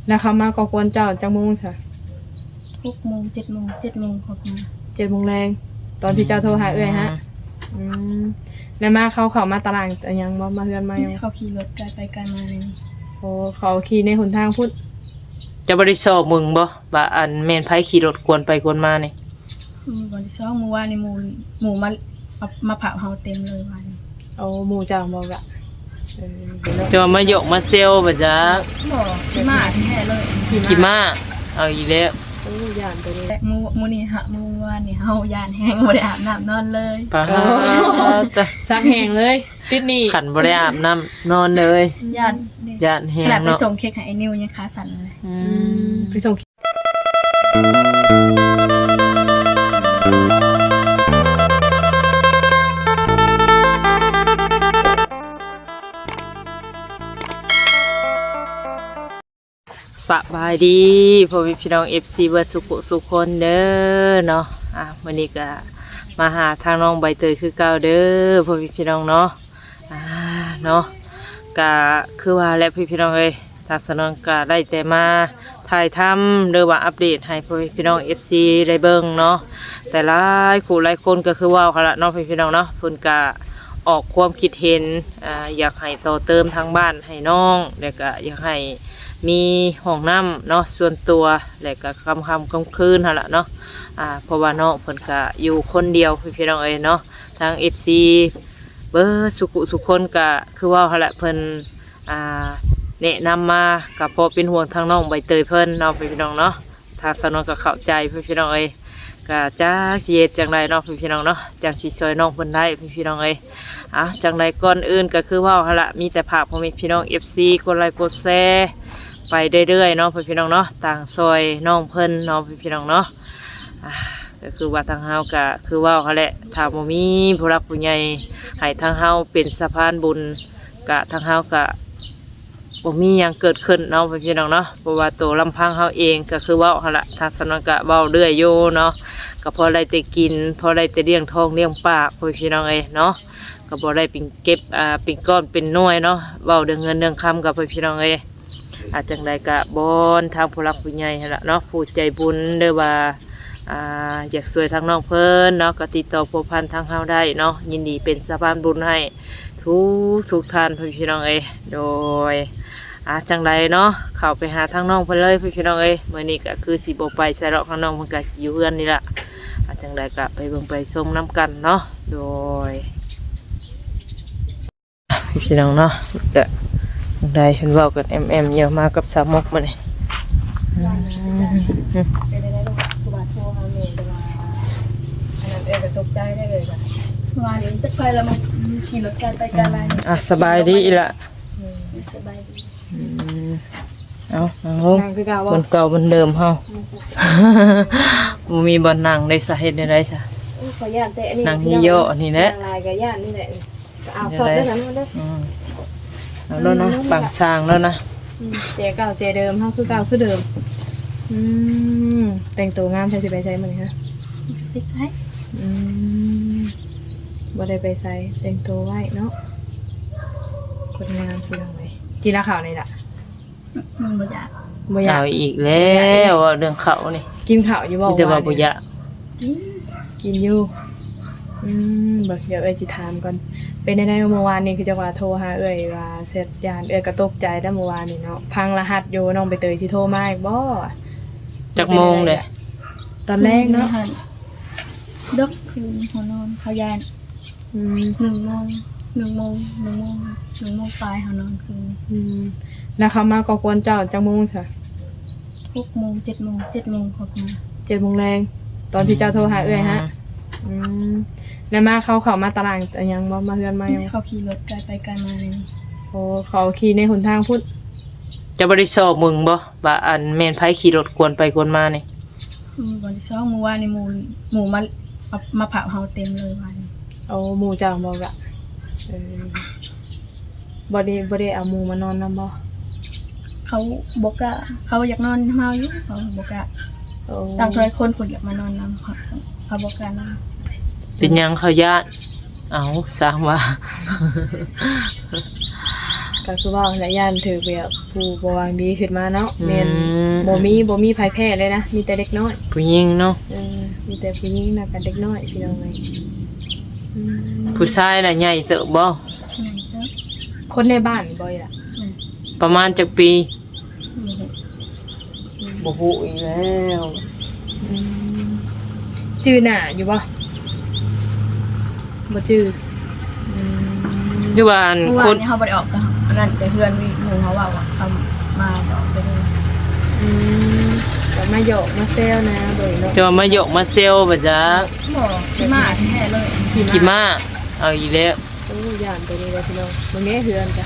ແລ້ວເຂົາມາກໍ່ກວນເຈົ້າຈັກໂມງຊະ? ຫົກໂມງ ເຈັດໂມງ ເຈັດໂມງເຂົາມາ. ເຈັດໂມງແລງ ຕອນທີ່ເຈົ້າໂທຫາເອື້ອຍຫັ້ນ? ອືມ ອືມ ແລ້ວມາ ເຂົາເຂົ້າມາຕະຫຼາງຫຍັງບໍ່? ມາເຮືອນມາຫຍັງ? ເຂົາຂີ່ລົດກາຍໄປກາຍມານີ້. ໂອ້ ເຂົາຂີ່ໃນຫົນທາງພຸ້ນ. ເຈົ້າບໍ່ໄດ້ຊອກເບິ່ງບໍ່ວ່າ ອັນ ແມ່ນໃຜຂີ່ລົດກວນໄປກວນມານີ້? ອືມ ວັນທີສອງ ມື້ວານນີ້ໝູ່ ໝູ່ມາ ມາ ມາເຜົາເຮົາເຕັມເລີຍວານນີ້. ໂອ້ ໝູ່ເຈົ້າບໍ່ລະ? ເອີ ເຈົ້າມາຢອກມາແຊວບໍ່ຈັກ? ບໍ່ ຂີ່ມ້າແທ້ໆເລີຍ. ຂີ່ມ້າ ເອົາອີກແລ້ວ. ໂອ້ ຢ້ານຕົວນີ້. ມື້ ມື້ນີ້ຫະ ມື້ວານນີ້ເຮົາຢ້ານແຮງ ບໍ່ໄດ້ອາບນ້ຳນອນເລີຍ. ປາດ ໂອ້ ຊັກແຫ້ງເລີຍ ຕິດໜີ້. ຄັນບໍ່ໄດ້ອາບນ້ຳນອນເລີຍ ຢ້ານ ຢ້ານແຮງເນາະ. ຂະໜາດໄປສົ່ງເຄັກໃຫ້ໄອ້ນິວຍັງຂາສັ່ນເລີຍ. ອືມ ອືມ ໄປສົ່ງ ສະບາຍດີພໍ່ແມ່ພີ່ນ້ອງ ເອັຟຊີ ເບິດສຸຂູສຸຄົນເດີເນາະ. ອ່າ ມື້ນີ້ກະມາຫາທາງນ້ອງໃບເຕີຍຄືເກົ່າເດີພໍ່ແມ່ພີ່ນ້ອງເນາະ. ອ່າ ເນາະ ກະຄືວ່າແຫຼະພີ່ນ້ອງເອີຍ ທາງສາວນວນກະໄດ້ແຕ່ມາຖ່າຍທຳ ຫຼືວ່າອັບເດດໃຫ້ພໍ່ແມ່ພີ່ນ້ອງ ເອັຟຊີ ໄດ້ເບິ່ງເນາະ. ແຕ່ຫຼາຍຄູ່ຫຼາຍຄົນກະຄືເວົ້າຫັ້ນລະເນາະພີ່ນ້ອງເນາະ ເພິ່ນກະອອກຄວາມຄິດເຫັນ ອ່າ ຢາກໃຫ້ຕໍ່ເຕີມທາງບ້ານໃຫ້ນ້ອງ ແລ້ວກະຢາກໃຫ້ມີຫ້ອງນ້ຳເນາະ ສ່ວນຕົວ ແລ້ວກະຄ່ຳໆຄ່ຳຄືນຫັ້ນລະເນາະ. ອ່າ ເພາະວ່ານ້ອງເພິ່ນກະຢູ່ຄົນດຽວພີ່ນ້ອງເອີຍເນາະ. ທາງ ເອັຟຊີ ເບິດສຸຂູສຸຄົນກະຄືເວົ້າຫັ້ນແຫຼະ ເພິ່ນ ອ່າ ແນະນຳມາ ກະເພາະເປັນຫ່ວງທາງນ້ອງໃບເຕີຍເພິ່ນເນາະພີ່ນ້ອງເນາະ. ທາງສາວນວນກະເຂົ້າໃຈພີ່ນ້ອງເອີຍ ກະຈັກຊິເຮັດຈັ່ງໃດເນາະພີ່ນ້ອງເນາະ ຈັ່ງຊິຊ່ອຍນ້ອງເພິ່ນໄດ້ພີ່ນ້ອງເອີຍ. ອ່າ ຈັ່ງໃດກ່ອນອື່ນກະຄືເວົ້າຫັ້ນລະ ມີແຕ່ຝາກພໍ່ແມ່ພີ່ນ້ອງ ເອັຟຊີ ກົດໄລກົດແຊໄປເລື້ອຍໆເນາະພີ່ນ້ອງເນາະ ຕ່າງຊ່ອຍນ້ອງເພິ່ນເນາະພີ່ນ້ອງເນາະ. ອ່າ ກະຄືວ່າທາງເຮົາກະຄືເວົ້າຫັ້ນແຫຼະ ຖ້າບໍ່ມີຜູ້ຫຼັກຜູ້ໃຫຍ່ໃຫ້ທາງເຮົາເປັນສະພານບຸນ ກະທາງເຮົາກະບໍ່ມີຫຍັງເກີດຂຶ້ນເນາະພີ່ນ້ອງເນາະ. ເພາະວ່າໂຕລຳພັງເຮົາເອງກະຄືເວົ້າຫັ້ນລະ ທາງສາວນວນກະເວົ້າເລື້ອຍຢູ່ເນາະ ກະພໍໄດ້ແຕ່ກິນ ພໍໄດ້ແຕ່ລ້ຽງທ້ອງລ້ຽງປາກພີ່ນ້ອງເອີຍເນາະ. ກະບໍ່ໄດ້ເປັນເກັບ ອ່າ ເປັນກ້ອນເປັນໜ່ວຍເນາະ ເວົ້າເລື່ອງເງິນເລື່ອງຄຳກັບພີ່ນ້ອງເອີຍ. ອ່າ ຈັ່ງໃດກະວອນທາງຜູ້ຫຼັກຜູ້ໃຫຍ່ຫັ້ນລະເນາະ ຜູ້ໃຈບຸນ ຫຼືວ່າ ອ່າ ຢາກຊ່ວຍທາງນ້ອງເພິ່ນເນາະ ກະຕິດຕໍ່ພົວພັນທາງເຮົາໄດ້ເນາະ ຍິນດີເປັນສະພານບຸນໃຫ້ທຸກໆທ່ານພີ່ນ້ອງເອີຍ. ໂດຍ ອ່າ ຈັ່ງໃດເນາະ ເຂົ້າໄປຫາທາງນ້ອງເພິ່ນເລີຍພີ່ນ້ອງເອີຍ. ມື້ນີ້ກະຄືຊິບໍ່ໄປໃສດອກ ທາງນ້ອງເພິ່ນກະຊິຢູ່ເຮືອນນີ້ລະ. ອ່າ ຈັ່ງໃດກະໄປເບິ່ງໄປຊົມນຳກັນເນາະ. ໂດຍ ພີ່ນ້ອງເນາະ ກະໄດ້ເຫັນເວົ້າກັນແອມໆຢູ່ ມາກັບສາວມົກມື້ນີ້. ອືມ ເປັນຈັ່ງໃດລູກ ຄືວ່າໂທຫາແມ່ ແຕ່ວ່າອັນນັ້ນເອື້ອຍກະຕົກໃຈໄດ໋ ເອື້ອຍກະ ວ່ານີ້ຈັກໄປລະ ມັນຂີ່ລົດໄກໄປໄກຫຼາຍ. ອ່າ ສະບາຍດີອີ່ຫຼ້າ. ອືມ ສະບາຍດີ. ອືມ ເອົາ ນັ່ງລົງ ນັ່ງຄືເກົ່າບໍ່? ຄົນເກົ່າຄົນເດີມເຮົາ ອືມ ບໍ່ມີບ່ອນນັ່ງໄດ້ສະ ເຮັດແນວໃດສະ? ໂອ້ຍ ຂ້ອຍຢ້ານແຕ່ອັນນີ້ ນັ່ງມີເຍາະນີ້ແຫຼະ ນັ່ງຫຼາຍກະຢ້ານນີ້ແຫຼະ. ເອົາ ຊອດເດີ ສາວໂມກເດີ ອືມ ເອົາໂລດນະ ອືມ ປັງສາງໂລດນະ. ອືມ ແຈເກົ່າແຈເດີມ ເຮົາຄືເກົ່າຄືເດີມ. ອືມ ແຕ່ງໂຕງາມແທ້ ຊິໄປໃສມື້ນີ້ຮະ? ໄປໃສ? ອືມ ບໍ່ໄດ້ໄປໃສ ແຕ່ງໂຕໄວ້ເນາະ ຄົນງາມ ພີ່ນ້ອງເອີຍ. ກິນລະເຂົ້ານີ້ລະ? ອືມ ບໍ່ຢາກ ບໍ່ຢາກ. ເອົາອີກແລ້ວ ເວົ້າເລື່ອງເຂົ້ານີ້ ກິນເຂົ້າຢູ່ບໍ່? ມີແຕ່ວ່າບໍ່ຢາກ. ກິນ ກິນຢູ່. ອືມ ເບິ່ງ ດຽວເອື້ອຍຊິຖາມກ່ອນ ເປັນແນວໃດມື້ວານນີ້ ຄືຈັກວ່າໂທຫາເອື້ອຍວ່າແຊັດ ຢ້ານ ເອື້ອຍກະຕົກໃຈແລ້ວມື້ວານນີ້ເນາະ. ພັງລະຫັດຢູ່ ນ້ອງໃບເຕີຍຊິໂທມາອີກບໍ່? ຈັກໂມງເດ? ຕອນແລງເນາະ ເດິກຄືນເຮົານອນ ເຮົາຢ້ານ. ອືມ ໜຶ່ງໂມງ ໜຶ່ງໂມງ ໜຶ່ງໂມງ ໜຶ່ງໂມງປາຍເຮົານອນຄືນ. ອືມ ແລ້ວເຂົາມາກໍ່ກວນເຈົ້າຈັກໂມງຊະ? ຫົກໂມງ ເຈັດໂມງ ເຈັດໂມງເຂົາມາ. ເຈັດໂມງແລງ ຕອນທີ່ເຈົ້າໂທຫາເອື້ອຍຫັ້ນ? ອືມ ອືມ ແລ້ວມາ ເຂົາເຂົ້າມາຕະຫຼາງຫຍັງບໍ່? ມາເຮືອນມາຫຍັງ? ເຂົາຂີ່ລົດກາຍໄປກາຍມານີ້. ໂອ້ ເຂົາຂີ່ໃນຫົນທາງພຸ້ນ. ເຈົ້າບໍ່ໄດ້ຊອກເບິ່ງບໍ່ວ່າ ອັນ ແມ່ນໃຜຂີ່ລົດກວນໄປກວນມານີ້? ອືມ ວັນທີສອງ ມື້ວານນີ້ໝູ່ ໝູ່ມາ ມາເຜົາເຮົາເຕັມເລີຍວານນີ້. ໂອ້ ໝູ່ເຈົ້າບໍ່ລະ? ເອີ ບໍ່ໄດ້ ບໍ່ໄດ້ເອົາໝູ່ມານອນນຳບໍ່? ເຂົາບໍ່ກ້າ ເຂົາຢາກນອນນຳເຮົາຢູ່ ເຂົາບໍ່ກ້າ. ໂອ້ ຕັ້ງເທົ່າໃດຄົນເພິ່ນຢາກມານອນນຳ ເຂົາ ເຂົາບໍ່ກ້ານອນ. ເປັນຫຍັງເຂົາຢ້ານ? ເອົາ ສ້າງວ່າ ກໍຄືວ່າຫັ້ນແຫຼະ ຢ້ານຖືກແບບຜູ້ບໍ່ຫວັງດີຂຶ້ນມາເນາະ. ແມ່ນ ອືມ ບໍ່ມີ ບໍ່ມີໃຜແພ້ເລີຍນະ ມີແຕ່ເດັກນ້ອຍ ຜູ້ຍິງເນາະ. ເອີ ມີແຕ່ຜູ້ຍິງນະກັບເດັກນ້ອຍ ພີ່ນ້ອງເອີຍ. ອືມ ຜູ້ຊາຍລະໃຫຍ່ເຕີບບໍ່? ໃຫຍ່ເຕີບ. ຄົນໃນບ້ານບໍ່ອີ່ຫຼະ? ແມ່ນ. ປະມານຈັກປີ? ອືມ ບໍ່ຮູ້ອີກແລ້ວ. ອືມ ຈື່ໜ້າຢູ່ບໍ່? ບໍ່ຈື່. ອືມ ຫຼືວ່າອັນ ມື້ວານນີ້ເຮົາບໍ່ໄດ້ອອກແຕ່ ອັນນັ້ນ ແຕ່ເຮືອນ ມີໝູ່ເຮົາເວົ້າວ່າເຂົາມາດອກໄປເລີຍ. ອືມ ກໍມາຢອກມາແຊວນະ ເບິ່ງເນາະ. ຈະມາຢອກມາແຊວບໍ່ຈັກ. ບໍ່ ຂີ້ມ້າແທ້ໆເລີຍ. ຂີ້ມ້າ ຂີ້ມ້າ ເອົາອີກແລ້ວ. ໂອ້ ຢ້ານໂຕນີ້ແຫຼະພີ່ນ້ອງ. ເບິ່ງແດ່ເຮືອນກະ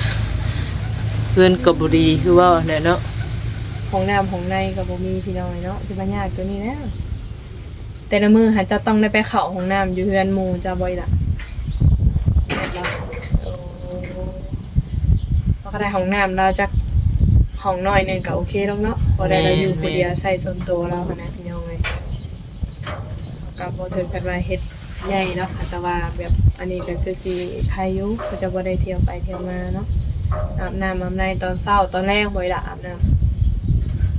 ເຮືອນກໍບໍ່ດີຄືເວົ້າແຫຼະເນາະ. ຫ້ອງນ້ຳຫ້ອງໃນກໍບໍ່ມີພີ່ນ້ອງເອີຍເນາະ. ຊິມາຍາກໂຕນີ້ແຫຼະ. ແຕ່ລະມື້ຫາເຈົ້າຕ້ອງໄດ້ໄປເຂົ້າຫ້ອງນ້ຳຢູ່ເຮືອນໝູ່ເຈົ້າບໍ່ອີ່ຫຼະ? ແມ່ນບໍ່? ໂອ້ ເຮົາກໍໄດ້ຫ້ອງນ້ຳລາວຈັກຫ້ອງນ້ອຍໜຶ່ງກໍໂອເຄແລ້ວເນາະ. ພໍໄດ້ລາວຢູ່ຜູ້ດຽວ ແມ່ນໆ ໃຊ້ສ່ວນໂຕລາວຫັ້ນນະ ພີ່ນ້ອງເອີຍ. ກໍບໍ່ເຖິງກັນວ່າເຮັດໃຫຍ່ເນາະ ແຕ່ວ່າແບບອັນນີ້ກໍຄືຊິໄຄຢູ່ ເຂົາເຈົ້າບໍ່ໄດ້ທ່ຽວໄປທ່ຽວມາເນາະ. ອາບນ້ຳອາບໃນຕອນເຊົ້າຕອນແລງບໍ່ອີ່ຫຼະ? ອາບນ້ຳ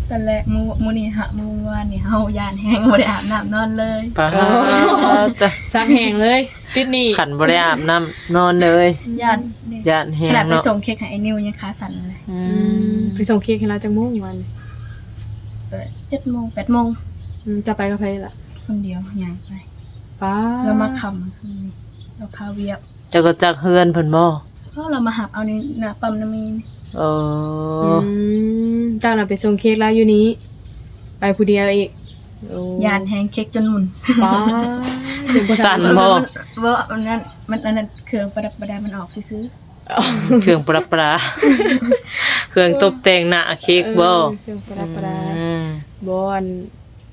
ຕອນແລງ. ມື້ ມື້ນີ້ຫະ ມື້ວານນີ້ເຮົາຢ້ານແຮງ ບໍ່ໄດ້ອາບນ້ຳນອນເລີຍ. ປາດ ໂອ້ ສັກແຫ້ງເລີຍ ຕິດໜີ້. ຄັນບໍ່ໄດ້ອາບນ້ຳນອນເລີຍ ຢ້ານ ຢ້ານແຮງເນາະ. ຂະໜາດໄປສົ່ງເຄັກໃຫ້ອ້າຍນິວຍັງຂາສັ່ນເລີຍ. ອືມ ອືມ ໄປສົ່ງເຄັກໃຫ້ລາວຈັກໂມງວານນີ້? ເອີ ເຈັດໂມງ ແປດໂມງ. ອືມ ເຈົ້າໄປກັບໃຜລະ? ຄົນດຽວ ຍ່າງໄປ. ປາດ ລາວມາຄ່ຳ ລາວຄາວຽກ. ເຈົ້າກໍຈັກເຮືອນເພິ່ນບໍ່? ເອີ ລາວມາຮັບເອົານີ້ ໜ້າປ້ຳນ້ຳມີ. ເອີ ອືມ ເຈົ້ານະໄປສົ່ງເຄັກລາວຢູ່ນີ້ ໄປຜູ້ດຽວອີກ. ໂອ້ ຢ້ານແຮງ ເຄັກຈົນໝຸ່ນ. ປາດ ສັ່ນບໍ່? ບໍ່ ອັນນັ້ນ ມັນ ອັນນັ້ນເຄື່ອງປະດັບປະດາມັນອອກຊື່ໆ. ເຄື່ອງປະດັບປະດາ ເຄື່ອງຕົບແຕ່ງໜ້າເຄັກບໍ່? ເອີ ເຄື່ອງປະດັບປະດາ. ອືມ ບໍ່ ອັນ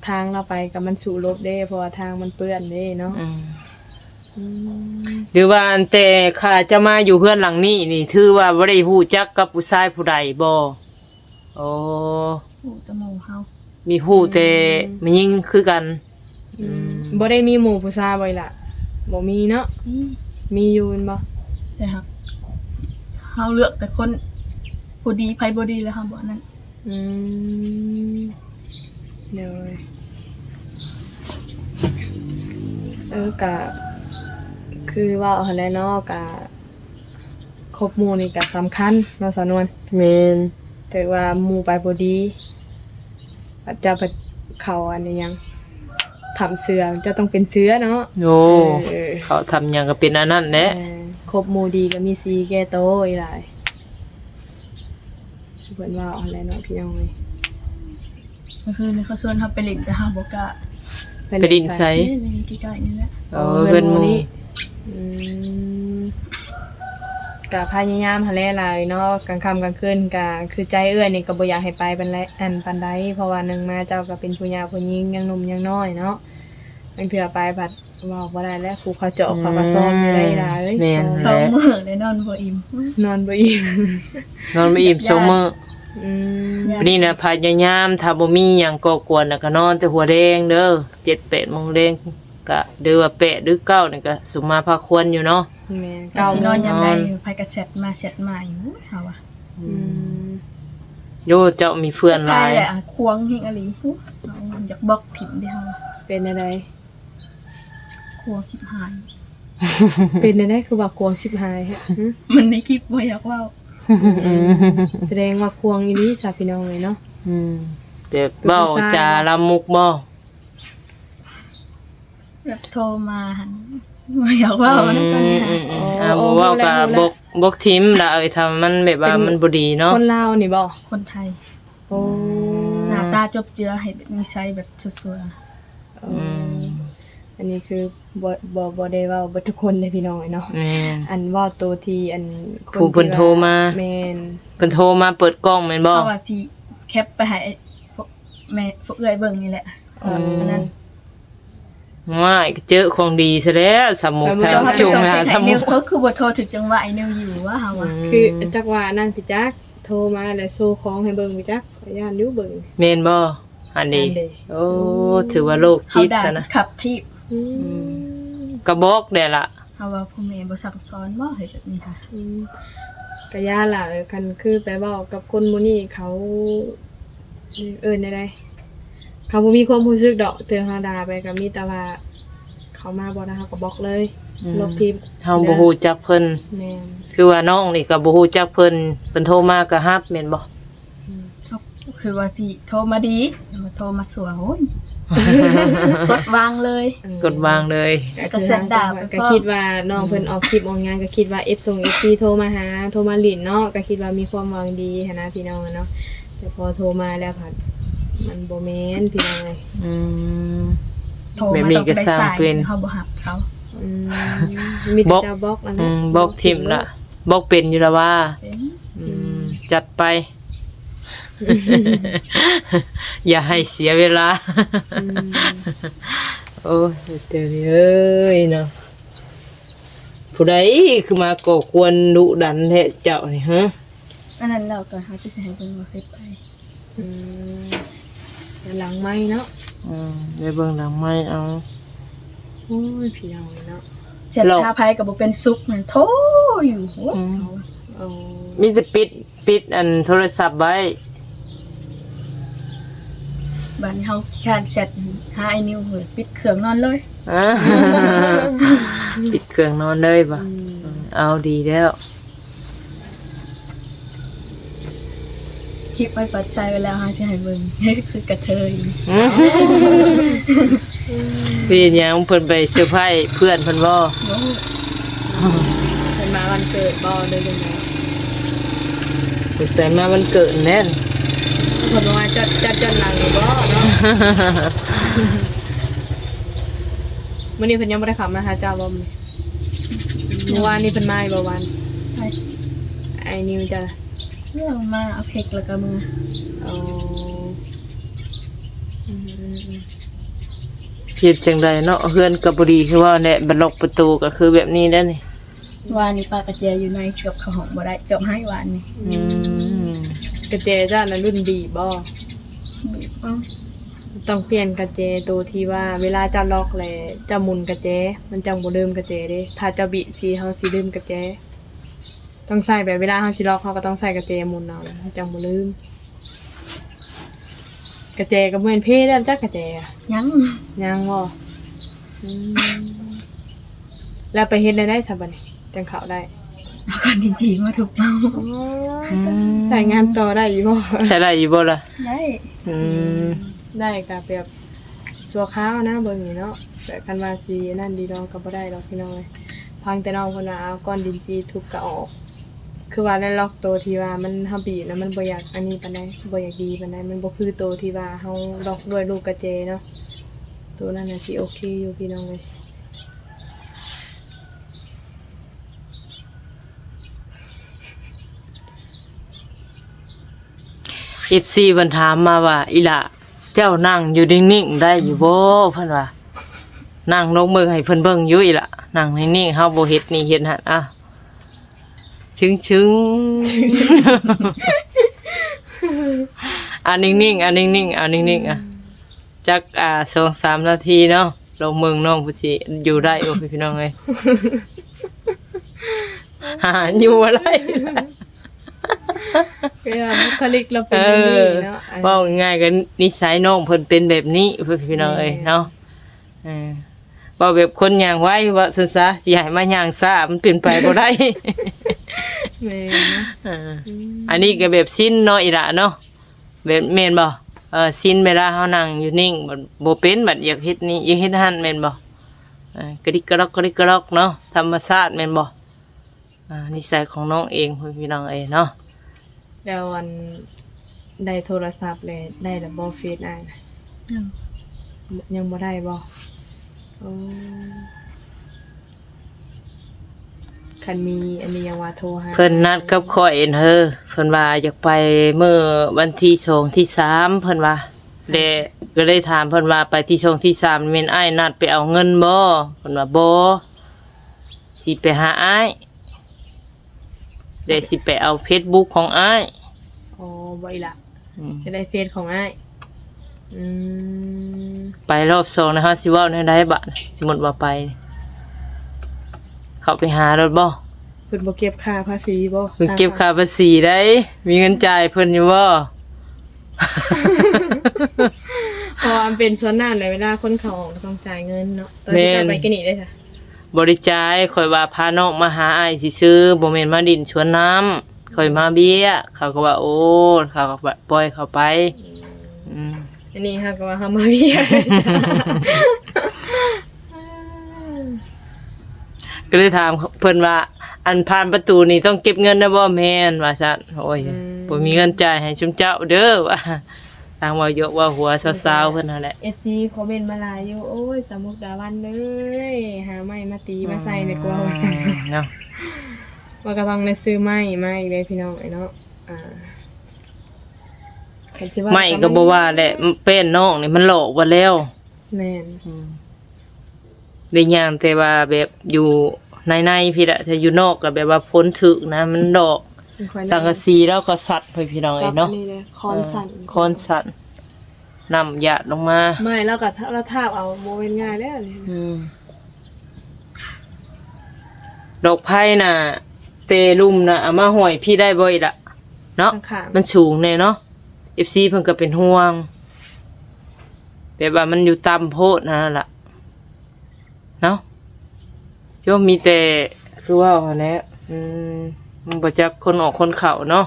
ທາງລາວໄປກໍມັນສູ້ລົບເດ້ ເພາະວ່າທາງມັນເປື້ອນເດ້ເນາະ. ອືມ ອືມ ຫຼືວ່າອັນແຕ່ຂ້າຈະມາຢູ່ເຮືອນຫຼັງນີ້ນີ້ ຖືວ່າບໍ່ໄດ້ຮູ້ຈັກກັບຜູ້ຊາຍຜູ້ໃດບໍ່? ໂອ້ ຮູ້ແຕ່ໝູ່ເຮົາ. ມີຮູ້ແຕ່ ອືມ ແມ່ຍິງຄືກັນ. ອືມ ອືມ ບໍ່ໄດ້ມີໝູ່ຜູ້ຊາຍບໍ່ອີ່ຫຼະ? ບໍ່ມີເນາະ. ມີ ມີຢູ່ແມ່ນບໍ່? ແຕ່ຫາກເຮົາເລືອກແຕ່ຄົນຜູ້ດີ ໃຜບໍ່ດີແລ້ວເຮົາບໍ່ອັນນັ້ນ. ອືມ ໂດຍ ເອີ ກະຄືເວົ້າຫັ້ນແຫຼະເນາະ ກະ ຄົບໝູ່ນີ້ກໍສຳຄັນເນາະສາວນວນ. ແມ່ນ. ຖືວ່າໝູ່ໄປບໍ່ດີ ເຈົ້າໄປເຂົ້າອັນອີ່ຫຍັງ ຖ້ຳເສືອ ເຈົ້າຕ້ອງເປັນເສືອເນາະ. ໂອ້ ເອີ ເຂົ້າຖ້ຳຫຍັງກໍເປັນອັນນັ້ນແຫຼະ. ເອີ ຄົບໝູ່ດີກໍມີສີແກ່ໂຕອີ່ຫຼາຍ ເພິ່ນເວົ້າຫັ້ນແຫຼະເນາະ ພີ່ນ້ອງເອີຍ. ມື້ຄືນນີ້ເຂົາຊວນເຮົາໄປຫຼິ້ນ ແຕ່ເຮົາບໍ່ກ້າ. ໄປຫຼິ້ນໃສ? ໄປຫຼິ້ນໃສ? ນີ້ ນີ້ໃກ້ໆນີ້ແຫຼະ. ເອີ ເຮືອນໝູ່. ອືມ ກະພະຍາຍາມຫັ້ນແຫຼະຫຼາຍເນາະ ກາງຄ່ຳກາງຄືນກະຄືໃຈເອື້ອຍນີ້ກໍບໍ່ຢາກໃຫ້ໄປປານໃດ ອັນ ປານໃດ ເພາະວ່າໜຶ່ງມາເຈົ້າກໍເປັນຜູ້ຍາຜູ້ຍິງ ຍັງໜຸ່ມຍັງນ້ອຍເນາະ ບາງເທື່ອໄປພັດ ເວົ້າບໍ່ໄດ້ແລ້ວ ຜູ້ເຂົາເຈາະເຂົາກໍຊອມຢູ່ໄດ໋ຫຼາຍ. ແມ່ນແຫຼະ ສອງມື້ໄດ້ນອນບໍ່ອີ່ມ ນອນບໍ່ອີ່ມ ນອນບໍ່ອີ່ມສອງມື້. ອືມ ບາດນີ້ນະ ພະຍາຍາມ ຖ້າບໍ່ມີຫຍັງກໍ່ກວນນະ ກໍນອນແຕ່ຫົວແລງເດີ ເຈັດແປດໂມງແລງ ກະ ຫຼືວ່າແປດ ຫຼືເກົ້ານີ້ ກະສົມມາພາຄວນຢູ່ເນາະ. ແມ່ນ ເກົ້າ ຊິນອນຍາມໃດ ນອນ ໃຜກໍແຊັດມາແຊັດມາຢູ່ ເຮົາວ່າ. ອືມ ອືມ ໂຢ ເຈົ້າມີເພື່ອນຫຼາຍ ແຫຼະ ຄວງແຮງອີ່ຫຼີ. ຢາກບລັອກຖິ້ມເດ້ເຮົາ. ເປັນແນວໃດ? ຄວງຊິບຫາຍ. ເປັນແນວໃດຄືວ່າຄວງຊິບຫາຍ? ຫຶ ມັນໃນຄລິບບໍ່ຢາກເວົ້າ. ອືມ ສະແດງວ່າຄວງອີ່ຫຼີຊະ ພີ່ນ້ອງເອີຍເນາະ. ອືມ ແບບເວົ້າຈາລາມຸກບໍ່? ແບບໂທມາຫັ້ນ ບໍ່ຢາກເວົ້ານຳຕອນນີ້ນະ. ອືມ ອືມ ອືມ ອໍ ອ່າ ບໍ່ເວົ້າກໍ ຮູ້ແລ້ວ ບໍ່ ບໍ່ຖິ້ມລະເອີຍ ຖ້າມັນແບບວ່າມັນບໍ່ດີເນາະ. ຄົນລາວນີ້ບໍ່? ຄົນໄທ. ໂອ້ ອືມ ໜ້າຕາຈົບເຈືອ ໃຫ້ແບບນິໄສແບບຊົ່ວໆ. ອືມ ອືມ ອັນນີ້ຄືບໍ່ ບໍ່ ບໍ່ໄດ້ເວົ້າເບິດທຸກຄົນເດ້ພີ່ນ້ອງເອີຍເນາະ. ແມ່ນ ອັນເວົ້າໂຕທີ່ອັນ ຜູ້ເພິ່ນໂທມາ. ແມ່ນ ເພິ່ນໂທມາເປີດກ້ອງແມ່ນບໍ່? ເພາະວ່າຊິແຄັບໄປໃຫ້ພວກແມ່ ພວກເອື້ອຍເບິ່ງນີ້ແຫຼະ. ອືມ ອັນນັ້ນ ວ້າຍ ເຈີຂອງດີຊະແລ້ວ ສາວມຸກ ຖ້າຈົງຫາສາວມຸກ ເຂົາຄືບໍ່ໂທຖືກຈັງຫວະ ໄອ້ນິວຢູ່ວ່າເຮົາວ່າ. ອືມ ຄືຈັກວ່າອັນນັ້ນຕິຈັກ ໂທມາແລ້ວໂຊຂອງໃຫ້ເບິ່ງຕິຈັກ ຂ້ອຍຢ້ານຢູ່ເບິ່ງ. ແມ່ນບໍ່? ຫັ້ນເດ ຫັ້ນເດ. ໂອ້ ອືມ ຖືວ່າໂລກຈິດຊັ້ນນະ ເຂົາດ່າຈົນຂັບຖີບ. ອືມ ອືມ ກະບອກແດ່ລະ ເຮົາວ່າພໍ່ແມ່ບໍ່ສັ່ງສອນບໍ່ ເຮັດແບບນີ້ຫະ. ອືມ ກະຢ່າລະ ເອີ ຄັນຄືໄປເວົ້າກັບຄົນໝູ່ນີ້ ເຂົາ ເອີ້ນແນວໃດ ເຂົາບໍ່ມີຄວາມຮູ້ສຶກດອກ. ເທື່ອເຮົາດ່າໄປກະມີແຕ່ວ່າ ເຂົາມາບໍ່ໄດ້ ເຮົາກະບລັອກເລີຍ ອືມ ລົບຖິ້ມ. ເຮົາບໍ່ຮູ້ຈັກເພິ່ນ. ແມ່ນ. ຄືວ່ານ້ອງນີ້ກະບໍ່ຮູ້ຈັກເພິ່ນ ເພິ່ນໂທມາກະຮັບແມ່ນບໍ່? ອືມ ຄືວ່າຊິໂທມາດີ ໂທມາຊົ່ວ ໂອ້ຍ ກົດວາງເລີຍ. ເອີ ກົດວາງເລີຍ ແລ້ວກະຊັດດາວໄປພ້ອມ. ກະຄິດວ່ານ້ອງເພິ່ນອອກຄລິບອອກຫຍັງ ກະຄິດວ່າເອັຟ ສົ່ງເອັຟຊີໂທມາຫາ ໂທມາຫຼິ້ນເນາະ ກະຄິດວ່າມີຄວາມຫວັງດີຫັ້ນນະພີ່ນ້ອງເນາະ. ແຕ່ພໍໂທມາແລ້ວພັດມັນບໍ່ແມ່ນພີ່ນ້ອງເອີຍ. ອືມ ໂທມາ ແບບນີ້ກະຊ່າງເປັນ ເຮົາບໍ່ຮັບເຂົາ. ອືມ ມີແຕ່ເຈົ້າບລັອກ. ອືມ ບລັອກຖິ້ມລະ ບລັອກເປັນຢູ່ລະວ່າ. ເປັນ. ອືມ ອືມ ຈັດໄປ ຢ່າໃຫ້ເສຍເວລາ. ອືມ ໂອ້ຍ ເອີຍເນາະ ຜູ້ໃດຄືມາກໍ່ກວນດຸດັນແທ້ເຈົ້ານີ້ ຮະ? ອັນນັ້ນແລ້ວກະເຮົາຈະຊິໃຫ້ເບິ່ງວ່າເຮັດໄປ. ອືມ ຫຼັງໄມເນາະ. ອືມ ໄດ້ເບິ່ງຫຼັງໄມເອົາ. ໂອ້ຍ ພີ່ນ້ອງເນາະ ແຊັດຫາໃຜກະບໍ່ເປັນສຸກ ມັນໂທຢູ່. ໂອ້ຍ ອືມ ເອົາ ເອົາ ມີແຕ່ປິດ ປິດອັນໂທລະສັບໄວ້. ບາດນີ້ເຮົາຂີ້ຄ້ານແຊັດຫາອ້າຍນິວ ເຮີ້ຍ ປິດເຄື່ອງນອນເລີຍ. ປິດເຄື່ອງນອນເລີຍບໍ່? ອືມ ເອົາ ດີແລ້ວ. ຄລິບໄວ້ປັດໃສ່ໄວ້ແລ້ວ ເຮົາຊິໃຫ້ເບິ່ງ ຄືກະເທີຍ. ອືມ ເປັນຫຍັງ ເພິ່ນໄປເຊີໄພຣສ໌ເພື່ອນເພິ່ນບໍ່? ບໍ່ຮູ້ ເພິ່ນມາວັນເກີດບໍ່ ຫຼືຈັ່ງໃດ? ສົງໄສມາວັນເກີດແມ່ນ. ເພິ່ນວ່າຈັດ ຈັດຍ້ອນຫຼັງນີ້ບໍ່ເນາະ? ມື້ນີ້ເພິ່ນຍັງບໍ່ໄດ້ເຂົ້າມາຫາເຈົ້າບໍ່? ມື້ນີ້ ມື້ວານນີ້ເພິ່ນມາຢູ່ບໍ່ວານ? ໃຜ? ອ້າຍນິວເຈົ້າ. ເອີ ມາເອົາເຄັກແລ້ວກະເມືອ. ອໍ ອືມໆໆ ເຮັດຈັ່ງໃດເນາະ ເຮືອນກະບໍ່ດີ ຄືວ່າແຫຼະ ບັດລັອກປະຕູກະຄືແບບນີ້ແຫຼະນີ້. ວານນີ້ປາກະແຈຢູ່ໃນ ເກືອບເຂົ້າຫ້ອງບໍ່ໄດ້ ເກືອບຫາຍວານນີ້. ອືມ ກະແຈເຈົ້ານະລຸ້ນບີບບໍ່? ບີບເອົາ. ຕ້ອງປ່ຽນກະແຈໂຕທີ່ວ່າເວລາເຈົ້າລັອກແລ້ວ ເຈົ້າໝູນກະແຈ ມັນຈັ່ງບໍ່ລືມກະແຈເດ້. ຖ້າເຈົ້າບີບຊິ ເຮົາຊິລືມກະແຈ. ຕ້ອງໃສ່ແບບເວລາເຮົາຊິລັອກ ເຮົາກະຕ້ອງໃສ່ກະແຈໝູນເອົາ ມັນຈັ່ງບໍ່ລືມ. ກະແຈກະບໍ່ແມ່ນເພແລ້ວ ຈັກກະແຈອະ ຍັງ ຍັງບໍ່? ອືມ ແລ້ວໄປເຮັດແນວໃດຊະບາດນີ້ ຈັ່ງເຂົ້າໄດ້? ເອົາກ້ອນດິນຈີ່ມາທຸບເອົາ. ອໍ ອືມ ໃຊ້ງານຕໍ່ໄດ້ຢູ່ບໍ່? ໃຊ້ໄດ້ຢູ່ບໍ່ລະ? ໄດ້. ອືມ ໄດ້ກະແບບ ຊົ່ວຄາວນະ ເບິ່ງນີ້ເນາະ ແບບຄັນວ່າຊິອັນນັ້ນດີດອກກະບໍ່ໄດ້ດອກພີ່ນ້ອງເອີຍ. ຟັງແຕ່ນ້ອງເພິ່ນວ່າເອົາກ້ອນດິນຈີ່ທຸບກະອອກ ຄືວ່າແລ້ວລັອກໂຕທີ່ວ່າມັນ ເຮົາບີບແລ້ວມັນບໍ່ຢາກອັນນີ້ປານໃດ ບໍ່ຢາກດີປານໃດ ມັນບໍ່ຄືໂຕທີ່ວ່າເຮົາລັອກດ້ວຍລູກກະແຈເນາະ. ໂຕນັ້ນນະຊິໂອເຄຢູ່ພີ່ນ້ອງເອີຍ. ເອັຟຊີເພິ່ນຖາມມາວ່າ ອີຫຼ້າ ເຈົ້ານັ່ງຢູ່ນິ່ງໆໄດ້ຢູ່ບໍ່? ເພິ່ນວ່າ ນັ່ງລົງເບິ່ງໃຫ້ເພິ່ນເບິ່ງຢູ່ ອີຫຼະ ນັ່ງນິ່ງໆ ເຮົາບໍ່ເຮັດນີ້ເຮັດຫັ້ນ. ອາ ຊຶງໆ ອາ ນິ່ງໆ ອາ ນິ່ງໆ ອາ ນິ່ງໆ ອາ ຈັກ ອາ ສອງສາມນາທີເນາະ ລອງເບິ່ງນ້ອງເພິ່ນຊິຢູ່ໄດ້ບໍ່ ພີ່ນ້ອງເອີຍ. ຫາຢູ່ບໍ່ໄດ້ ຄືວ່າບຸກຄະລິກລາວເປັນແບບນີ້ເນາະ. ເອີ ເວົ້າງ່າຍໆ ກະນິໄສນ້ອງເພິ່ນເປັນແບບນີ້ ພີ່ນ້ອງເອີຍເນາະ. ເອີ ເວົ້າແບບຄົນຍ່າງໄວ ເວົ້າຊັ້ນຊະ ຊິໃຫ້ມາຍ່າງຊ້າ ມັນເປັນໄປບໍ່ໄດ້. ແມ່ນເນາະ. ເອີ ອືມ ອັນນີ້ກະແບບຊິນເນາະ ອີຫຼະເນາະ ແບບ ແມ່ນບໍ່? ເອີ ຊິນເວລາເຮົານັ່ງຢູ່ນິ່ງ ບໍ່ເປັນ ບັດຢາກເຮັດນີ້ ຢາກເຮັດຫັ້ນ ແມ່ນບໍ່? ເອີ ກະດິກກະດັອກ ກະດິກກະດັອກເນາະ ທຳມະຊາດ ແມ່ນບໍ່? ອາ ນິໄສຂອງນ້ອງເອງ ພີ່ນ້ອງເອີຍເນາະ. ແລ້ວອັນ ໄດ້ໂທລະສັບແລ້ວ ໄດ້ລະບໍ່ເຟສອ້າຍນະ? ຍັງ ຍັງບໍ່ໄດ້ບໍ່? ໂອ້ ຄັນມີອັນນີ້ຍັງວ່າໂທຫາ. ເພິ່ນນັດກັບຂ້ອຍເອີ ເພິ່ນວ່າຢາກໄປມື້ວັນທີສອງ ທີສາມ ເພິ່ນວ່າ ແລະ ກະເລີຍຖາມເພິ່ນວ່າ ໄປທີສອງ ທີສາມ ແມ່ນອ້າຍນັດໄປເອົາເງິນບໍ່? ເພິ່ນວ່າ ບໍ່ ຊິໄປຫາອ້າຍ ແລະ ຊິໄປເອົາເຟສບຸກຂອງອ້າຍ. ອໍ ບໍ່ອີ່ຫຼະ ອືມ ຈະໄດ້ເຟສຂອງອ້າຍ. ອືມ ໄປລອບສອງນະ ເຮົາຊິເວົ້າແນວໃດບາດ ສົມມຸດວ່າໄປ ເຂົ້າໄປຫາໂລດບໍ່? ເພິ່ນບໍ່ເກັບຄ່າພາສີບໍ່? ເພິ່ນເກັບຄ່າພາສີໄດ໋. ມີເງິນຈ່າຍເພິ່ນຢູ່ບໍ່? ເພາະວ່າມັນເປັນສ່ວນນັ້ນແຫຼະ ເວລາຄົນເຂົ້າອອກກໍຕ້ອງຈ່າຍເງິນເນາະ. ຕອນທີ່ເຈົ້າໄປກິນນີ້ເດ້ຊະ? ບໍ່ໄດ້ຈ່າຍ, ຂ້ອຍວ່າພານ້ອງມາຫາອ້າຍຊື່ໆ ບໍ່ແມ່ນມາຫຼິ້ນສວນນ້ຳ. ຂ້ອຍມາເບ້ຍ ເຂົາກໍວ່າ ໂອ້ ເຂົາກໍວ່າປ່ອຍເຂົາໄປ. ອືມ ອັນນີ້ເຮົາກໍວ່າເຮົາມາເບ້ຍ ກໍເລີຍຖາມເພິ່ນວ່າ ອັນຜ່ານປະຕູນີ້ຕ້ອງເກັບເງິນນະບໍ່? ແມ່ນ ວ່າຊັ້ນ. ໂອ້ຍ ອືມ ບໍ່ມີເງິນຈ່າຍໃຫ້ຊຸມເຈົ້າເດີ ວ່າ ທາງເວົ້າຢອກເວົ້າຫົວສາວໆເພິ່ນຫັ້ນແຫຼະ. ເອັຟຊີຄອມເມັນມາຫຼາຍຢູ່ ໂອ້ຍ ສາວມຸກດາວັນເອີຍ ຫາໄມ້ມາຕີມາໃສ່ແດ່ກວ່າ ວ່າຊັ້ນເນາະ. ວ່າກໍຕ້ອງໄດ້ຊື້ໄມ້ມາອີກເດ້ພີ່ນ້ອງເອີຍເນາະ. ອ່າ ໄມ້ກໍບໍ່ວ່າແຫຼະ ແປ້ນນ້ອງນີ້ມັນຫຼອກເບິດແລ້ວ. ແມ່ນ ອືມ ໄດ້ຍ່າງແຕ່ວ່າແບບຢູ່ໃນໆພີ້ລະ ຖ້າຢູ່ນອກກໍແບບວ່າຝົນຖືກນະ ມັນຫຼອກ ມັນຄ່ອຍ ສັງກະສີລາວກໍສັດໄປພີ່ນ້ອງເອີຍເນາະ. ຄອນສັນ ເອີ ຄອນສັນ ນ້ຳຫຍາດລົງມາ. ໄມ້ລາວກໍ ລາວທາບເອົາ ບໍ່ແມ່ນງ່າຍເດ້ອັນນີ້. ອືມ ດອກໄຜ່ນະ ແຕ່ລຸ່ມນະ ເອົາມາຫ້ອຍພີ້ໄດ້ບໍ່ອີກລະເນາະ? ຂ້າງໆ ມັນສູງແດ່ເນາະ. ເອັຟຊີເພິ່ນກໍເປັນຫ່ວງ ແບບວ່າມັນຢູ່ຕ່ຳໂພດຫັ້ນລະເນາະ. ໂຍມ ມີແຕ່ຄືເວົ້າຫັ້ນແຫຼະ ອືມ ມັນບໍ່ຈັກຄົນອອກຄົນເຂົ້າເນາະ.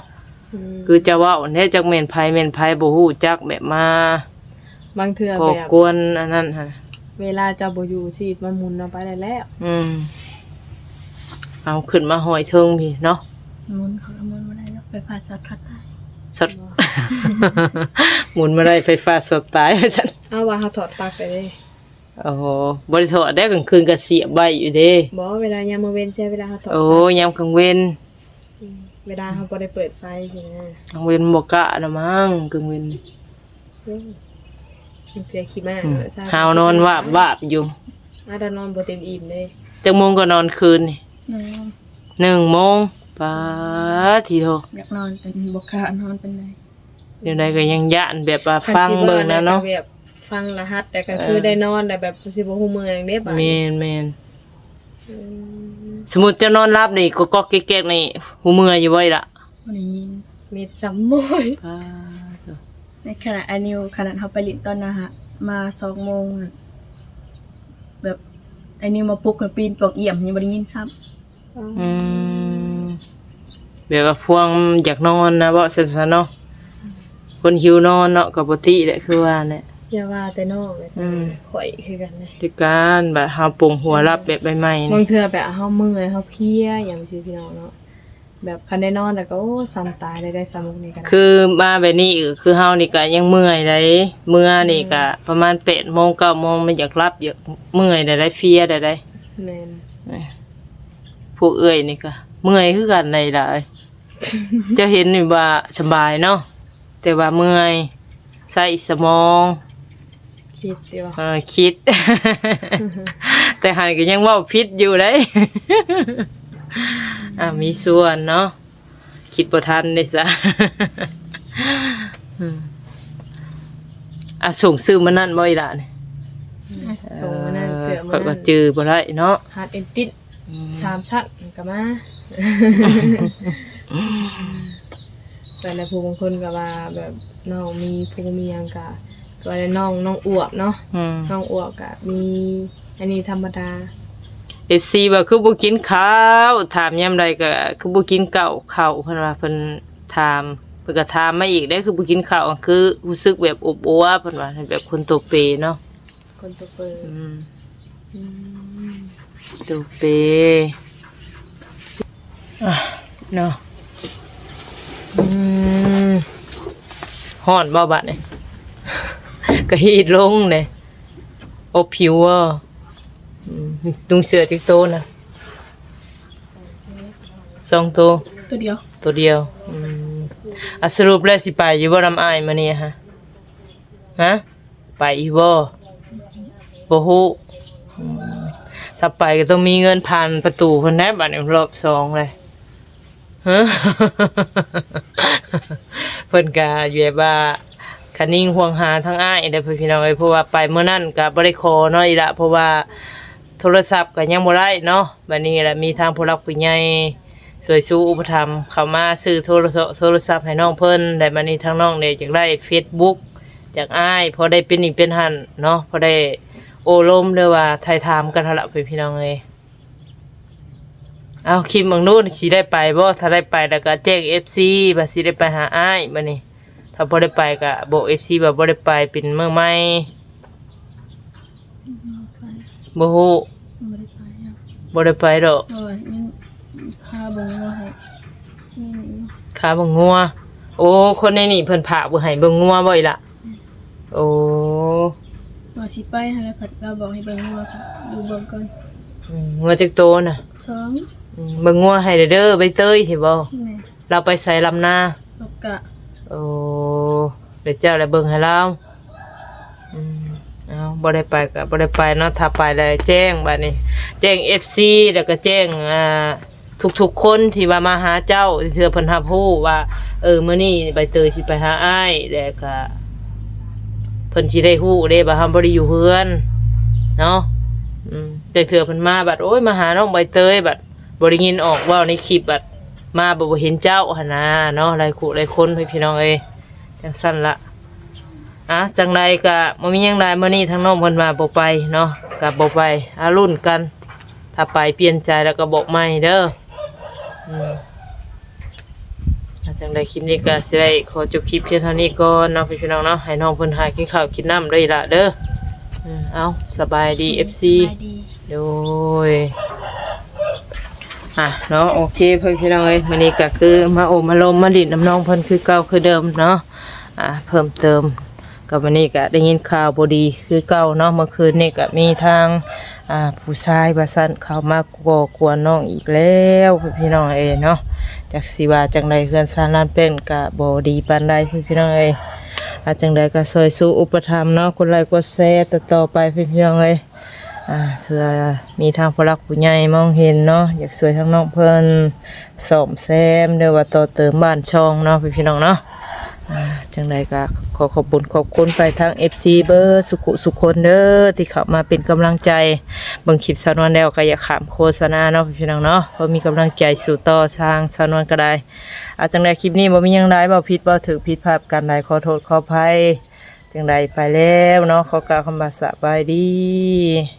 ອືມ ຄືຈະເວົ້າແຫຼະ ຈັກແມ່ນໃຜແມ່ນໃຜ ບໍ່ຮູ້ຈັກ ແບບມາ ບາງເທື່ອ ກໍ ແບບ ກວນອັນນັ້ນຫັ້ນ. ເວລາເຈົ້າບໍ່ຢູ່ຊິ ມັນໝູນເອົາໄປໄດ້ແລ້ວ. ອືມ ເອົາຂຶ້ນມາຫ້ອຍເທິງພີ້ເນາະ. ໝູນ ເຂົາກໍໝູນບໍ່ໄດ້ດອກ ໄຟຟ້າຊັອດເຂົາຕາຍ. ຊັອດ ໝູນບໍ່ໄດ້ ໄຟຟ້າຊັອດຕາຍ ວ່າຊັ້ນ. ເອົາ ວ່າເຮົາຖອດປັກໄປເດ້. ໂອ້ໂຫ ບໍ່ໄດ້ຖອດເດ້ ກາງຄືນກໍສຽບໄວ້ຢູ່ເດ້. ບໍ່ ເວລາຍາມມື້ເວັນໃຊ່ ເວລາເຮົາຖອດ ໂອ້ ຍາມກາງເວັນ ອືມ ເວລາເຮົາບໍ່ໄດ້ເປີດໄຟຊີ້ນະ. ກາງເວັນບໍ່ກ້າລະມັງ ກາງເວັນ. ໂອ້ ເທື່ອຂີ້ມ້າ ອືມ ເນາະ ເຮົານອນວາບໆຢູ່. ອາດນອນບໍ່ເຕັມອີ່ມເດ້. ຈັກໂມງກໍນອນຄືນນີ້? ໜຶ່ງໂມງ. ໜຶ່ງໂມງ ປາດ ທີໂທ ຢາກນອນແຕ່ບໍ່ກ້ານອນປານໃດ. ແນວໃດກໍຍັງຢ້ານ ແບບວ່າຟັງເບິ່ງນະເນາະ ແບບຟັງລະຫັດ ແຕ່ກໍຄື ເອີ ໄດ້ນອນ ແລ້ວແບບຊິບໍ່ຮູ້ເມື່ອຫຍັງເດ້ບາດນີ້. ແມ່ນໆ ອືມ ສົມມຸດເຈົ້ານອນຫຼັບນີ້ ກໍກອກແກກໆ ນີ້ ຮູ້ເມື່ອຢູ່ບໍ່ລະ? ບໍ່ໄດ້ຍິນ ມິດຊ້ຳໂມຍ. ອາ ໃນຂະນະອ້າຍນິວ ຂະໜາດເຮົາໄປຫຼິ້ນຕອນນະຫະ ມາສອງໂມງ ແບບ ອ້າຍນິວມາປຸກໃຫ້ປີນປ່ອງຢ້ຽມ ຍັງບໍ່ໄດ້ຍິນຊ້ຳ. ອືມ ແບບວ່າພວງຢາກນອນນະ ເວົ້າຊັ້ນຊະເນາະ. ຄົນຫິວນອນເນາະ ກໍບໍ່ຕິແຫຼະ ຄືວ່າແຫຼະ. ຢ່າວ່າແຕ່ນ້ອງເລີຍ ອືມ ຂ້ອຍຄືກັນເດ້ ຄືກັນ. ບາດເຮົາປົງຫົວຫຼັບແບບໃໝ່ໆ ບາງເທື່ອແບບເຮົາເມື່ອຍ ເຮົາເພຍຫຍັງຊີ້ ພີ່ນ້ອງເນາະ. ແບບຄັນໄດ້ນອນແລ້ວກໍ ໂອ້ ສ່ຳຕາຍໄດ້ ໄດ້ສ່ຳນີ້ກໍໄດ້. ຄືມາແບບນີ້ ຄືເຮົານີ້ກໍຍັງເມື່ອຍໃດ໋ ເມື່ອນີ້ກໍ ອືມ ປະມານແປດໂມງ ເກົ້າໂມງ ມັນຢາກຫຼັບ ຢາກເມື່ອຍໃດ໋ ເພຍໃດ໋. ແມ່ນ ພວກເອື້ອຍນີ້ກໍເມື່ອຍຄືກັນໃດ໋ຫຼາຍ. ເຈົ້າເຫັນນີ້ວ່າສະບາຍເນາະ ແຕ່ວ່າເມື່ອຍ ໃຊ້ສະໝອງ ຄິດຕິວ່າ ເອີ ຄິດ ແຕ່ຫັ້ນກໍຍັງເວົ້າຜິດຢູ່ເດ້. ອ່າ ມີສ່ວນເນາະ ຄິດບໍ່ທັນເດ້ຊະ. ອືມ ອ່າ ສົ່ງຊື່ມື້ນັ້ນບໍ່ອີ່ຫຼ້ານີ້? ສົ່ງມື້ນັ້ນ ເອີ ເສື້ອມື້ນັ້ນ ຂ້ອຍກໍຈື່ບໍ່ໄດ້ເນາະ ຮາດເອັນຕິດ ອືມ ສາມຊັ້ນກໍມາ. ແຕ່ລະຜູ້ບາງຄົນກໍວ່າແບບນ້ອງມີຜູ້ມີຫຍັງກໍ ກໍວ່າແຕ່ນ້ອງ ນ້ອງອວບເນາະ ອືມ ນ້ອງອວບກໍມີ ອັນນີ້ທຳມະດາ. ເອັຟຊີວ່າຄືບໍ່ກິນເຂົ້າ ຖາມຍາມໃດກໍຄືບໍ່ກິນເຂົ້າ ເຂົ້າ ເພິ່ນວ່າ ເພິ່ນຖາມ ເພິ່ນກໍຖາມມາອີກເດ້ ຄືບໍ່ກິນເຂົ້າ ຄືຮູ້ສຶກແບບອົບອົວ ເພິ່ນວ່າ ແບບຄົນໂຕເປເນາະ. ຄົນໂຕເປີ ອືມ ອືມ ໂຕເປ ອ່ະ ເນາະ ອືມ ຮ້ອນບໍ່ບາດນີ້? ກະຮີດລົງເດ້ ອົບຜິວບໍ່? ອືມ ນຸ່ງເສື້ອຈັກໂຕນະ? ສອງໂຕ ໂຕດຽວ ໂຕດຽວ ອືມ ອ່ະ ສະຫຼຸບແລ້ວຊິໄປຢູ່ບໍ່ນຳອ້າຍມື້ນີ້ຫະ? ຫະ? ໄປອີກບໍ່? ບໍ່ຮູ້ ອືມ ຖ້າໄປກໍຕ້ອງມີເງິນຜ່ານປະຕູພຸ້ນແຫຼະ ບາດນີ້ຮອບສອງເລີຍ. ເພິ່ນກໍແບບວ່າຄະນິງຫ່ວງຫາທາງອ້າຍເດ້ ພີ່ນ້ອງເອີຍ ເພາະວ່າໄປມື້ນັ້ນກໍບໍ່ໄດ້ຂໍເນາະອີ່ຫຼະ ເພາະວ່າໂທລະສັບກໍຍັງບໍ່ໄດ້ເນາະ. ບາດນີ້ລະມີທາງຜູ້ຫຼັກຜູ້ໃຫຍ່ ໂດຍສູ່ອຸປະຖຳເຂົ້າມາຊື້ໂທລະ ໂທລະສັບໃຫ້ນ້ອງເພິ່ນ ແລະ ບາດນີ້ທາງນ້ອງນີ້ຢາກໄດ້ເຟສບຸກຈາກອ້າຍ ພໍໄດ້ເປັນນີ້ເປັນຫັ້ນເນາະ ພໍໄດ້ໂອ້ລົມ ຫຼືວ່າຖ່າຍຖາມກັນຫັ້ນລະ ພີ່ນ້ອງເອີຍ. ເອົາ ຄິດເບິ່ງດູ ຊິໄດ້ໄປບໍ່? ຖ້າໄດ້ໄປແລ້ວກໍແຈ້ງເອັຟຊີວ່າຊິໄດ້ໄປຫາອ້າຍ ບາດນີ້ ຖ້າບໍ່ໄດ້ໄປກໍບອກເອັຟຊີວ່າບໍ່ໄດ້ໄປ ເປັນມື້ໃໝ່. ບໍ່ຮູ້ ບໍ່ໄດ້ໄປດອກ ໂດຍ ຍັງຄາເບິ່ງງົວໃຫ້ ນີ້ ຄາເບິ່ງງົວ. ໂອ້ ຄົນໃນນີ້ເພິ່ນພາໄປໃຫ້ເບິ່ງງົວບໍ່ອີ່ຫຼະ? ໂອ້ ວ່າຊິໄປຫັ້ນແຫຼະ ພັດລາວບອກໃຫ້ເບິ່ງງົວ ຢູ່ເບິ່ງກ່ອນ. ອືມ ງົວຈັກໂຕນະ? ສອງ. ອືມ ເບິ່ງງົວໃຫ້ແດ່ເດີ ໃບເຕີຍຊິບໍ່? ແມ່ນ. ລາວໄປໃສ ລຳນາ? ໂອ ດຽວເຈົ້າລະເບິ່ງໃຫ້ລາວ. ອືມ ເອົາ ບໍ່ໄດ້ໄປກໍບໍ່ໄດ້ໄປເນາະ ຖ້າໄປແລ້ວແຈ້ງ ບາດນີ້ແຈ້ງເອັຟຊີ ແລ້ວກໍແຈ້ງ ອ່າ ທຸກໆຄົນທີ່ວ່າມາຫາເຈົ້າ ເທື່ອເພິ່ນຮັບຮູ້ວ່າ ເອີ ມື້ນີ້ໃບເຕີຍຊິໄປຫາອ້າຍ ແລ້ວກໍເພິ່ນຊິໄດ້ຮູ້ເດ້ວ່າເຮົາບໍ່ໄດ້ຢູ່ເຮືອນເນາະ. ອືມ ແຕ່ເທື່ອເພິ່ນມາບັດ ໂອ້ຍ ມາຫານ້ອງໃບເຕີຍ ບັດບໍ່ໄດ້ຍິນອອກເວົ້າໃນຄລິບ ບັດມາບໍ່ ບໍ່ເຫັນເຈົ້າຫັ້ນນາເນາະ ຫຼາຍຄູ່ຫຼາຍຄົນ ພີ່ນ້ອງເອີຍ. ຈັ່ງຊັ້ນລະ ອາ ຈັ່ງໃດກະບໍ່ມີຫຍັງຫຼາຍ ມື້ນີ້ທາງນ້ອງເພິ່ນວ່າບໍ່ໄປເນາະ ກະບໍ່ໄປ ອາ ລຸ້ນກັນ ຖ້າໄປປ່ຽນໃຈແລ້ວກໍບອກໃໝ່ເດີ. ອືມ ອາ ຈັ່ງໃດຄລິບນີ້ກໍຊິໄດ້ຂໍຈົບຄລິບພຽງເທົ່ານີ້ກ່ອນເນາະ ພີ່ນ້ອງເນາະ ໃຫ້ນ້ອງເພິ່ນຫາກິນເຂົ້າກິນນ້ຳເດີ ອີ່ຫຼະເດີ. ອືມ ເອົາ ສະບາຍດີ ເອັຟຊີ ສະບາຍດີ. ໂດຍ ອ່ະເນາະ ໂອເຄ ເພື່ອນພີ່ນ້ອງເອີຍ ມື້ນີ້ກໍຄືມາໂອ້ມາລົມມາຫຼິ້ນນຳນ້ອງເພິ່ນຄືເກົ່າຄືເດີມເນາະ. ອ່າ ເພີ່ມເຕີມ ກໍມື້ນີ້ກໍໄດ້ຍິນຂ່າວບໍ່ດີຄືເກົ່າເນາະ ເມື່ອຄືນນີ້ກໍມີທາງ ອ່າ ຜູ້ຊາຍວ່າຊັ້ນ ເຂົ້າມາກໍ່ກວນນ້ອງອີກແລ້ວ ພີ່ນ້ອງເອີຍເນາະ. ຈັກຊິວ່າຈັ່ງໃດ ເຮືອນຊານລານແປ້ນກໍບໍ່ດີປານໃດ ພີ່ນ້ອງເອີຍ. ອ່າ ຈັ່ງໃດກໍຊ່ອຍສູ້ອຸປະຖຳເນາະ ກົດໄລກົດແຊຕໍ່ໆໄປ ພີ່ນ້ອງເອີຍ. ອ່າ ເທື່ອມີທາງຜູ້ຫຼັກຜູ້ໃຫຍ່ມອງເຫັນເນາະ ຢາກຊ່ວຍທາງນ້ອງເພິ່ນສ້ອມແຊມ ຫຼືວ່າຕໍ່ເຕີມບ້ານຊ່ອງເນາະ ພີ່ນ້ອງເນາະ. ອ່າ ຈັ່ງໃດກໍຂໍຂອບບຸນຂອບຄຸນໄປທາງເອັຟຊີເບິດສຸຂຸສຸຄົນເດີ ທີ່ເຂົ້າມາເປັນກຳລັງໃຈ. ເບິ່ງຄລິບສາວນວນແລ້ວກໍຢ່າຂ້າມໂຄສະນາເນາະ ພີ່ນ້ອງເນາະ ເພື່ອມີກຳລັງໃຈສູ້ຕໍ່ທາງສາວນວນກໍໄດ້. ອ່າ ຈັ່ງໃດຄລິບນີ້ບໍ່ມີຫຍັງຫຼາຍ ເວົ້າຜິດເວົ້າຖືກ ຜິດພາດປະການໃດ ຂໍໂທດຂໍອະໄພ. ຈັ່ງໃດໄປແລ້ວເນາະ ຂໍກ່າວຄຳວ່າສະບາຍດີ.